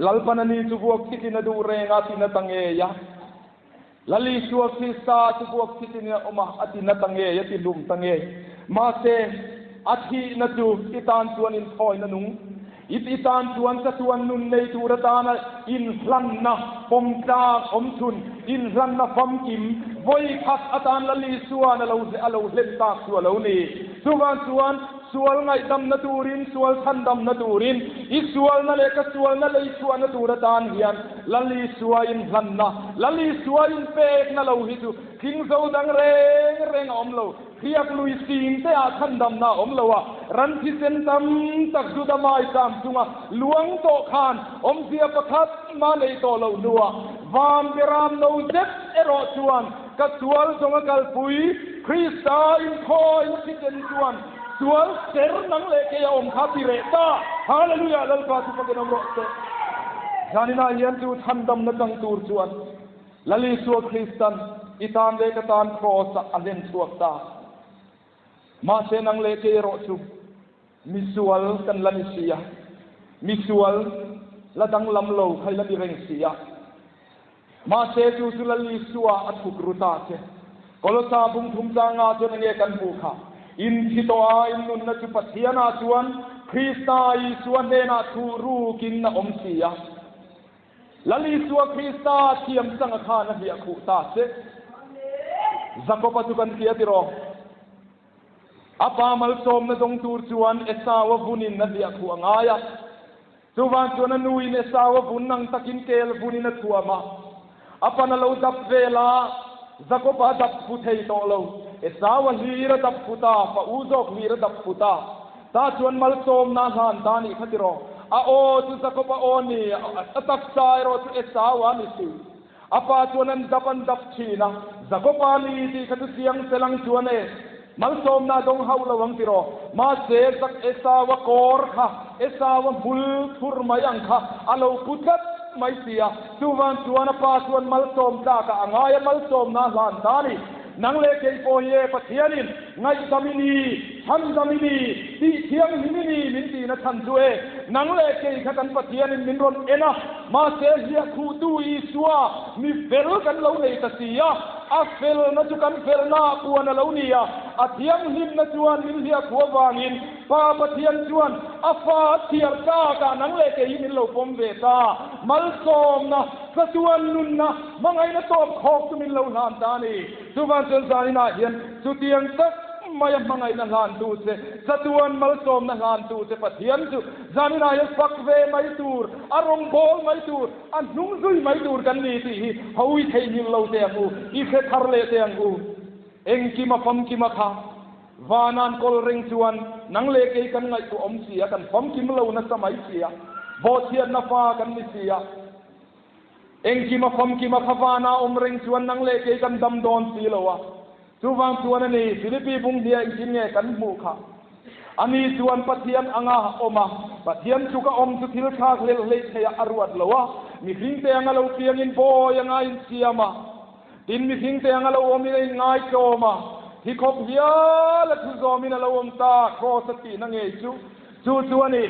Lalpan ani chu vuak thitin a duh reng a, tina ta ngei a. Lal Isua Krista chu vuak thitin a awm a, a tina ta ngei, a ti hlum ta ngei. Mahse, a thihna chu i tan chuan inthawina nung, i i tan chuan chatuan nun nei tur atana inhlanna pawmtlak awmchhun, inhlanna famkim vawi khat atan Lal Isua'n a lo a lo hlen tak chu a lo ni. Chuvang chuan, Sual ngaihdamna turin, sual chhandamna turin, i sualna leh ka sualna lei chhuahna tur atan hian Lal Isua inhlanna, Lal Isua inpekna lo hi chu tling zo dang reng reng a awm lo. Hriak lui sing te ah chhandamna a awm lo a, ran thisen tam tak Juda maisam chunga luang tawh khan awmzia pakhat mah nei tawh loh hnuah van beram no zet erawh chuan Ka sual zawng a kalpui, Krista inkhawina thisen chuan sual ser nang leh kei a awm kha ti reh ta. Hallelujah! Lalpa chu fakin awm rawh se. Zaninah hian chu chhandamna chang tur chuan Lal Isua Kristan i tan leh ka tan kraws-ah a hlen chhuak ta. Mahse nang leh kei erawh chu misual kan la ni si a, misual la danglam lo kha i la ni reng si a. Mahse chu chu Lal Isua a chhuk ru ta che. Kolosa bung thum changa chuan enge kan hmuh kha? In thi tawh a, in nunna chu Pathianah chuan Krista Isua hnenah thuh rukin a awm si a. Lal Isua Krista thiam changa khan a hliah khuh ta che. Jakoba chu kan tia tiraw? A pa malsawmna dawng tur chuan Esau a vunin a hliah khuh a ngai a. Chuvang chuan a nuin Esau a vun ang takin kel vunin a thuam a, a pan a lo dap vel a, Jakoba a dap fu thei tawh lo. Esau a hlir a dap fu ta, fa u zawk hlir a dap fu ta. Tah chuan malsawmna a hlan ta a nih kha tiraw? A aw chu Jakoba aw a ni, a taksa erawh chu Esau a ni si. A pa chuan an dap an dap thin a, Jakoba ni tih kha chu chiang se lang chuan e, malsawmna a dawng hauh lo ang tiraw? Mahse, Zak Esaua kawr kha, Esaua hmul thur mai ang kha a lo pu tlat mai si a, chuvang chuan a pa chuan malsawm tlakah a ngai a, malsawmna a hlan ta a ni. Nang leh kei pawh hi e, Pathianin ngaihdam i ni, chhandam i ni, tih thianghlim i ni min tihna chhan chu e, nang leh kei kha kan Pathianin min rawn en a, mahse hliahkhuhtu Isua mi fel kan lo nei ta si a, a felna chu kan felnaah puan a lo ni a, a thianghlimna chuan min hliahkhuh avangin Pa Pathian chuan a fa a chhiar tlakah nang leh kei hi min lo pawm ve ta, malsawmna, Chatuan nunna hmangaihna tawp khawk chu min lo hlan ta a ni. Chuvang chuan zaninah hian chutiang tak maia hmangaihna hlantu che, chatuan malsawmna hlantu che Pathian chu zaninah hian fak ve mai tur, a rawngbâwl mai tur, a hnung zui mai tur kan ni tih hi ho i theihnghilh lo teh ang u, i hre thar leh teh ang u. Engkima famkima kha Vana'n kawl reng chuan nang leh kei kan ngaihtuah awm si a, kan famkim lo nasa mai si a, bawhchhiatna fa kan ni si a. Engkim a famkim a, kha vana awm reng chuan nang leh kei kan dam dawn si lo a. Chuvang chuan a ni, Philippi bung hnia engtin nge kan hmuh kha? Ani chuan Pathian anga awm a, Pathian chu ka awm chu thil thlak hlelh hleih theiah a ruat lo a, mihringte anga lo piangin bawi anga insiam a, tin mihringte anga lo awmin a inngai tlawm a, thi khawp hial a thu zawmin a lo awm ta, Kraws a tihna ngei chu. Chu chu a ni,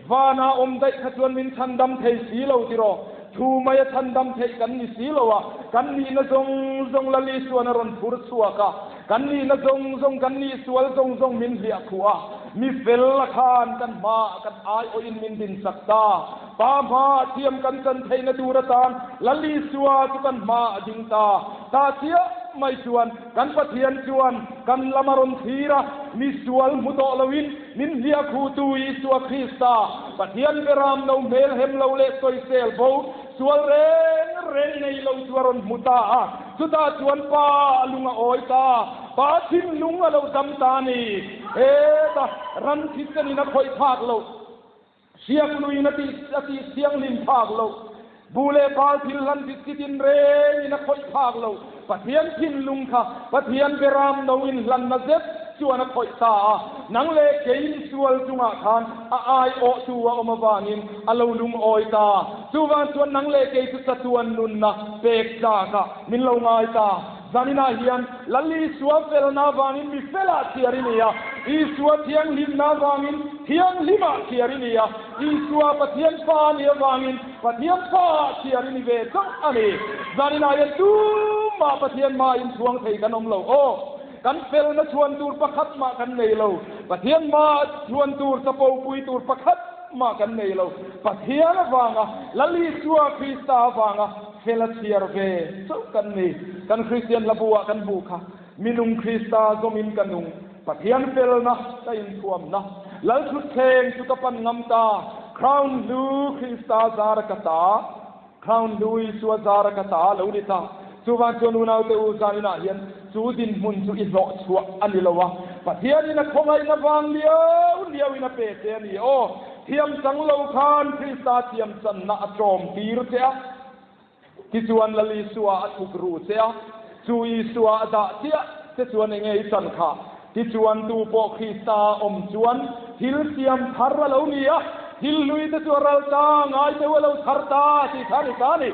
vana awm daih kha chuan min chhandam thei si lo tiraw? Thu mai a chhandam theih kan ni si lo a, kan nihna zawng zawng Lal Isuan a rawn phur chhuak a, kan nihna zawng zawng, kan nih sual zawng zawng min hliah khuh a, mi fel a khan kan hmaah kan aiawhin min dinsak ta. Pa hmaah thiam kan chan theihna tur atan Lal Isua chu kan hmaah a ding ta. Ta chiah mai chuan kan Pathian chuan kan lam a rawn thlir a, mi sual hmu tawh loin min hliah khuhtu Isua Krista, Pathian beram no hmel hem lo leh sawisel bo, sual reng reng nei lo chu a rawn hmu ta a. Chutah chuan Pa a lung a awi ta, Pa thinlung a lo dam ta a ni. Heta ran thisen in a khawih phak loh. Hriak luiin a tih a tih thianghlim phak lo. Bu leh pal thil hlan dik chi tin rengin a khawih phak lo. Pathian thinlung kha Pathian beram no in hlanna zet chuan a khawih ta a. Nang leh keiin sual chungah khan a aiawhtu a awm avangin a lo lungawi ta. Chuvang chuan nang leh kei chu chatuan nunna pek tlakah min lo ngai ta. Zaninah hian Lal Isua felna avangin mi felah chhiar i ni a, Isua thianghlimna avangin thianghlimah chhiar i ni a, Isua Pathian fa a nih avangin Pathian faah chhiar i ni ve chauh a ni. Zaninah hian tumah Pathian hmaa inchhuang thei kan awm lo. Aw, kan felna chhuan tur pakhat mah kan nei lo. Pathian hmaa chhuan tur, chapo pui tur pakhat mah kan nei lo. Pathian avanga, Lal Isua Krista avanga, Fel a chhiar ve chauh kan ni. Kan Kristian hlabu ah kan hmuh kha, Mi nung Krista zawmin ka nung, Pathian felna ka inthuamna, Lalthutthleng chu ka pan ngam ta, Crown hlu Krista zara ka ta, Crown hlu Isua zara ka ta lo ni ta. Chuvang chuan unaute u zaninah hian chu dinhmun chu i hlawh chhuah a ni lo a, Pathianin a khawngaihna vang liau liauin a pe che a ni aw. Thiam chang lo khan Krista thiam channa a tlawm tir che a, tichuan Lal Isua a thuk ru che a, chu Isua a dah chiah che chuan enge i chan kha? Tichuan tu pawh Krista a awm chuan thil siam thar a lo ni a, thil hlui te chu a ral ta, ngai deuh a lo thar ta tih kha a ni ta a ni.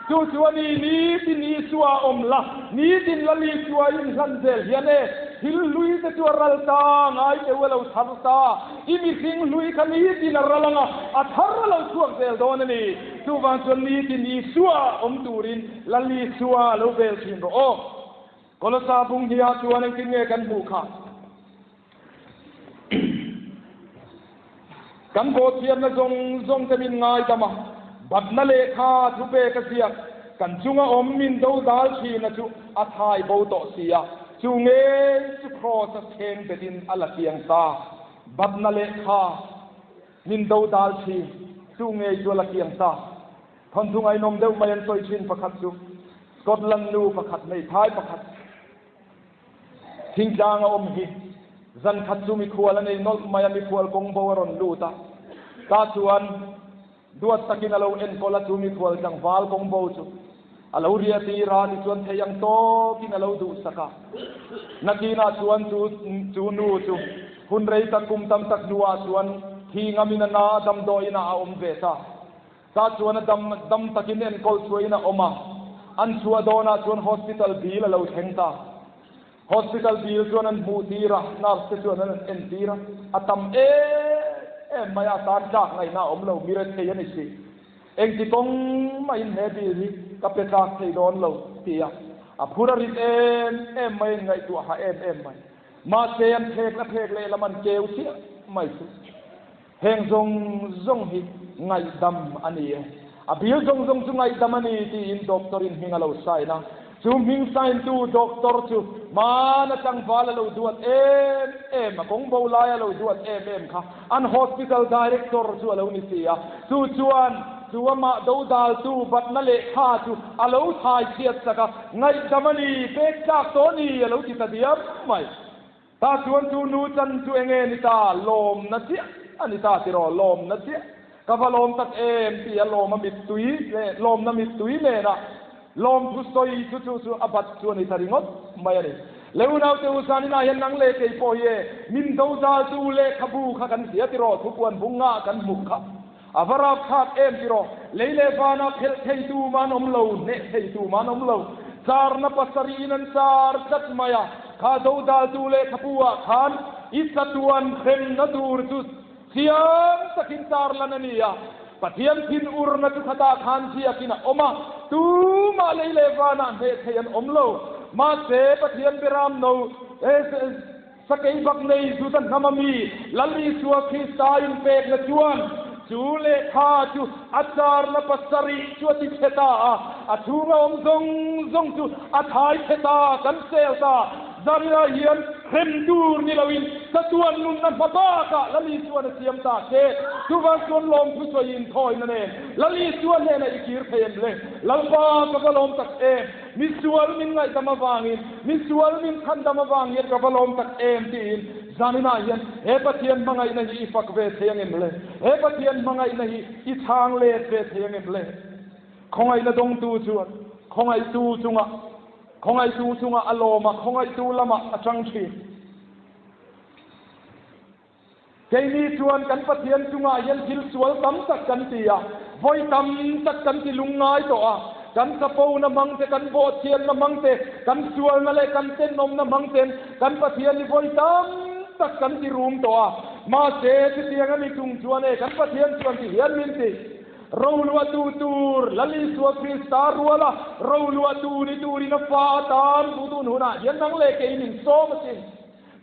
Chu chu a ni, nitin Isua a awm la, nitin Lal Isua inhlan zel hian e, thil hlui te chu a ral ta, ngai deuh a lo thar ta. I mihring hlui kha nitin a ral ang a, a thar a lo chhuak zel dawn a ni. Chuvang chuan nitin Isua awm turin Lal Isua lo bel thin rawh aw. Kolosa bung hniah chuan engtin nge kan hmuh kha? Kan bawhchhiatna zawng zawng te min ngaidam a, batna lehkha thupek a ziak, kan chunga awm min dodal thina chu a thai bo tawh si a. Chu ngei chu Kraws a chheng betin a la chiang ta. Batna lehkha min dodal thin, chu ngei chu a la chiang ta. Thawnthu ngainawm deuh mai an sawi thin pakhat chu Scotland nu pakhat hmeithai pakhat thingtlang a awm hi zan khat chu mikhual a nei nawlh mai a, mikhual kawng bo a rawn lut a, ta chuan duat takin a lo enkawl a, chu mikhual tlangval kawng bo chu. A lo riah tir a, tichuan thei ang tawkin a lo duhsak a. Nakinah chuan chu chu nu chu hun rei tak kum tam tak hnuah chuan thi ngamin a na damdawiin ah a awm ve ta. Tah chuan a dam dam takin enkawl chhuahin a awm a, an chhuah dawnah chuan hospital bill a lo thleng ta. Hospital bill chuan an hmuh tir a, nurse te chuan an en tir a, a tam em em mai a, tan tlak ngaihna a awm lo, mi rethei a ni si. Engti kawng mahin he bill hi ka pe tlak thei dawn lo, ti a, a phur a rit em em mai, an ngaihtuah ha em em mai. Mahse an phek la phek lehlam an keu chiah mai chu. Heng zawng zawng hi ngaihdam a ni e. A bil zawng zawng chu ngaihdam a ni tiin doctor in hming a lo sign a. Chu hming sign tu doctor chu hmana tlangval a lo duat em em, a kawng bo lai a lo duat em em kha an hospital director chu a lo ni si a. Chu chuan chu amah dodaltu batna lehkha chu a lo thai chhiat sak a, ngaihdam a ni, pek tlak tawh a ni a lo ti ta diam mai. Tah chuan chu nu chan chu enge ni ta? Lawmna chiah a ni ta tiraw? Lawmna chiah. Ka va lawm tak em ti a lawm a mittui leh lawmna mittui nena lawmthu sawi chu chu chu a bat chu a ni ta ringawt mai a ni. Le unaute u zaninah hian nang leh kei pawh hi e min dodaltu lehkhabu kha kan hria tiraw? Thupuan bung ngah kan hmuh kha a va rapthlak em tiraw? Lei leh vanah phelh theitu mah an awm lo, hneh theitu mah an awm lo. Charna pasarihin an char tlat mai a, kha dodaltu lehkhabu ah khan i chatuan hremna tur chu chiang takin char lan a ni a. Pathian thin urna chu khatah khan ziakin a awm a, tumah lei leh vanah hneh thei an awm lo. Mahse, Pathian beram no Sakei bak nei Juda hnam a mi Lal Isua Krista inpekna chuan chu lehkha chu a charna pasarih chu a ti chhe ta a, a chhunga awm zawng zawng chu a thai chhe ta, kan sel ta. Zanina hian hrem tur ni loin chatuan nunna hma bakah Lal Isuan a siam ta che. Chuvang chuan lawmthu sawiin thawina nen Lal Isua hnenah i kir thei em le? Lalpa ka va lawm tak em! Mi sual min ngaihdam avangin, mi sual min chhandam avang hian ka va lawm tak em tiin zaninah hian he Pathian hmangaihna hi i fak ve thei angem le? He Pathian hmangaihna hi i chhang let ve thei angem le? Khawngaihna dawngtu chuan khawngaihtu chungah, khawngaihtu chungah a lawm a, khawngaihtu lamah a chang thin. Keini chuan kan Pathian chungah hian thil sual tam tak kan ti a, vawi tam tak kan ti lungngai tawh a, kan chapona hmang te, kan bawhchhiatna hmang te, kan sualna leh kan tenawmna hmang ten kan Pathian hi vawi tam tak kan ti rum tawh a. Mahse, chutiang a ni chung chuan e, kan Pathian chuan ti hian min ti, Roluahtu tur Lal Isua Krista ruala roluahtu ni turin a fa atan butun hunah hian nang leh kei min sawm asin.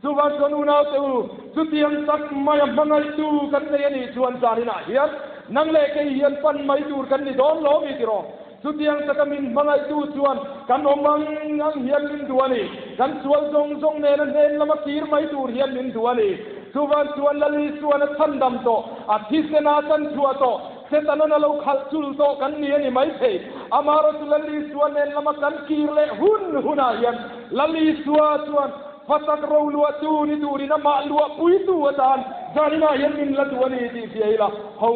Chuvang chuan unaute u, chutiang tak maia hmangaihtu kan nei a nih chuan zaninah hian nang leh kei hian pan mai tur kan ni dawn lo mi tiraw? Chutiang taka min hmangaihtu chuan kan awm ang ang hian min duh a ni. Kan sual zawng zawng nena hnen lama kir mai tur hian min duh a ni. Chuvang chuan Lal Isuan a chhandam tawh, a thisen a chanchhuah tawh, Setanan a lo khalh chul tawh kan ni a ni maithei. Amaherawhchu Lal Isua nen lama kan kir leh hun hunah hian Lal Isua chuan Fatak ro luahtu ni turin amah luahpuitu atan zaninah hian min la duh a ni tih hria ila, ho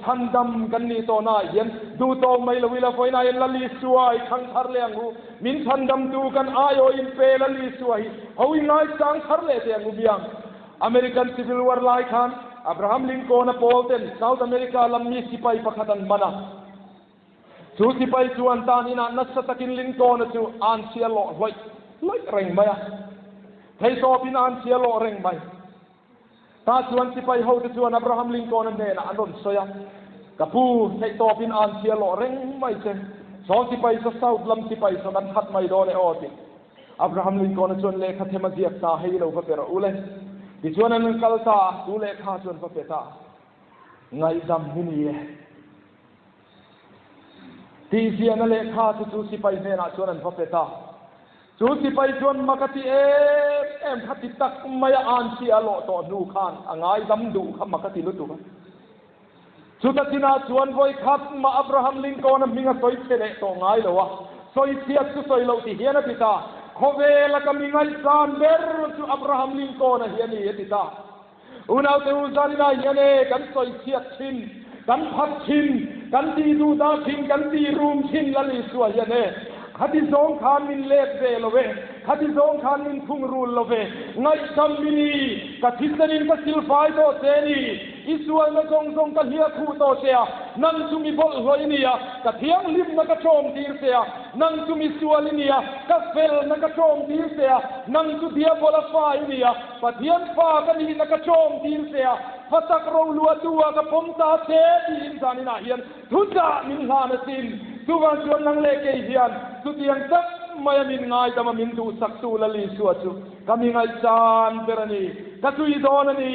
chhandam kan nih tawhnaah hian duh tawk mai lo ila, vawiinah hian Lal Isua i thlang thar leh ang u, min chhandamtu kan aiawh inpe Lal Isua hi ho i ngaisang thar leh teh ang u biang. American Civil War lai khan Abraham Lincoln-a pawl ten South America lam mi sipai pakhat an man a. Chu sipai chuan tan inah nasa takin Lincoln-a chu an chhia lawh hlawih hlawih reng mai a. Theitawpin an chhia lawh reng mai. Tah chuan sipai hote chuan Abraham Lincoln-a hnenah an rawn sawi a, Ka pu, theihtawpin an chhia lawh reng mai che. Saw sipai saw South lam sipai saw kan that mai dawn e aw ti. Abraham Lincoln-a chuan lehkha them a ziak ta, hei lo va pe rawh u le. Tichuan an kal ta a, chu lehkha chuan va pe ta a. Ngaihdam hi ni e. Tihziahna lehkha chu chu sipai hnenah chuan an va pe ta. Chu sipai chuan mak a ti em em kha ti tak mai a anchhi a lawh tawh hnu khan a ngaidam duh kha mak a ti lutuk a. Chuta chinah chuan vawi khat mah Abraham Lincoln-a hming a sawi chhe leh tawh ngai lo a, sawi chhiat chu sawi loh ti hian a ti ta. Khawvela ka mi ngaihsan ber chu Abraham Lincoln-a hi a ni a ti ta. Unaute u zaninah hian e kan sawi chhiat thin, kan phat thin. kan tih duh dah thin, kan tih rum thin Lal Isua hian e, khati zawng khan min let ve lo e, khati zawng khan min thungrul lo ve, ngaihdam mi ni, ka thisenin ka silfai tawh che ni, i sualna zawng zawng ka hliah khuh tawh che a, nang chu mi bawlhhlawh i ni a, ka thianghlimna ka ṭawm tir che a, nang chu mi sual i ni a, ka felna ka ṭawm tir che a, nang chu diabola fa i ni a, Pathian fa ka nihna ka ṭawm tir che a, fa tak ro luahtu ah ka pawm ta che tiin zaninah hian thuchah min hlan asin. Chuvang chuan nang leh kei hian chutiang tak maia min ngaidam a min duhsaktu Lal Isua chu ka mi ngaihsan ber a ni, ka tui dawn a ni,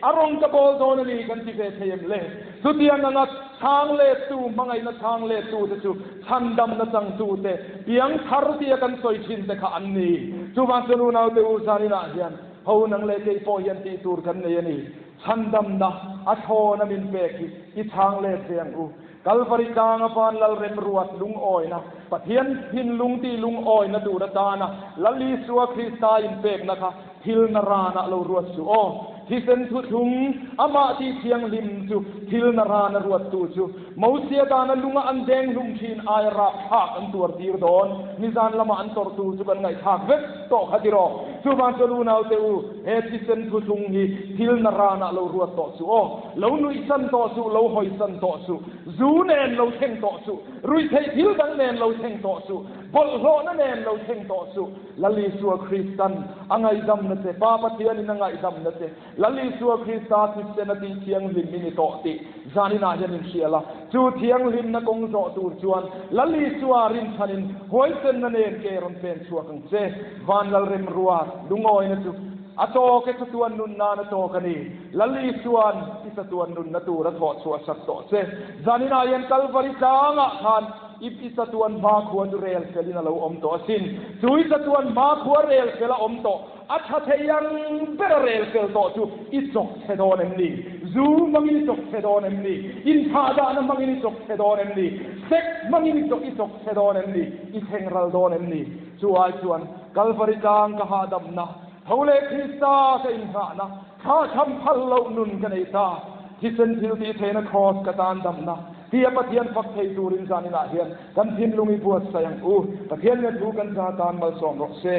a rawng ka bawl dawn a ni kan ti ve thei em le? Chutiang anga chhang lettu, hmangaihna chhang lettu te chu chhandamna changtu te, piang thar tia kan sawi thin te kha an ni. Chuvang chuan unaute u zaninah hian ho nang leh kei pawh hian tih tur kan nei a ni. Chhandamna a thlawna min pek hi i chhang let ve ang u. Kalvari tlanga van lal remruat lungawina, Pathian thinlung tih lungawina tur atana Lal Isua Krista inpekna kha Thil na ranah lo ruat suh aw. Thisen thuthlung, amah tih thianghlim chu thil na rana ruattu chu Mosia dana lunga an deng hlum thin aia rapthlak an tuar tir dawn. Nizan lama an tawrhtu chu kan ngaihthlak vek tawh kha tiraw. Chuvang chuan unaute u, he thisen thuthlung hi thil na ranah lo ruat tawh suh aw. Lo nuihsan tawh suh, lo hawisan tawh suh. Zu nen lo thleng tawh suh, ruihtheih thil dang nen lo thleng tawh suh, bawlhhlawhna nen lo thleng tawh suh. Lal Isua Kristan a ngaihdamna che, Pa Pathianin a ngaihdamna che, Lal Isua Krista thisen a tih thianghlim i ni tawh tih zaninah hian inhria la. Chu thianghlimna kawng zawh tur chuan Lal Isua rinchhanin huaisenna nen ke rawn pen chhuak ang che. Van Lal Remruat lungawina chu a tawk e, chatuan nun nan a tawk a ni. Lal Isua'n i chatuan nunna tur a thawh chhuah sak tawh che. Zaninah hian Kalvari tlangah khan I i chatuan hma khua chu rel fel in a lo awm tawh asin. Chu i chatuan hma khua rel fel a awm tawh, a tha thei ang ber a rel fel tawh chu i chawk chhe dawn em ni? Zu hmangin i chawk chhe dawn em ni? Inthahdahna hmangin i chawk chhe dawn em ni? Sex hmangin i chawk i chawk chhe dawn em ni? I thleng ral dawn em ni? Chu ai chuan Kalvari tlang ka hahdamna, tho leh Krista ka inngahna, thla tham phal loh nun ka nei ta. Thisen thil tih theihna Kraws ka tan damna, Tia Pathian fak thei turin zaninah hian kan thinlung i buatsaih ang u. Pathian nge thu kan za tan malsawm rawh se.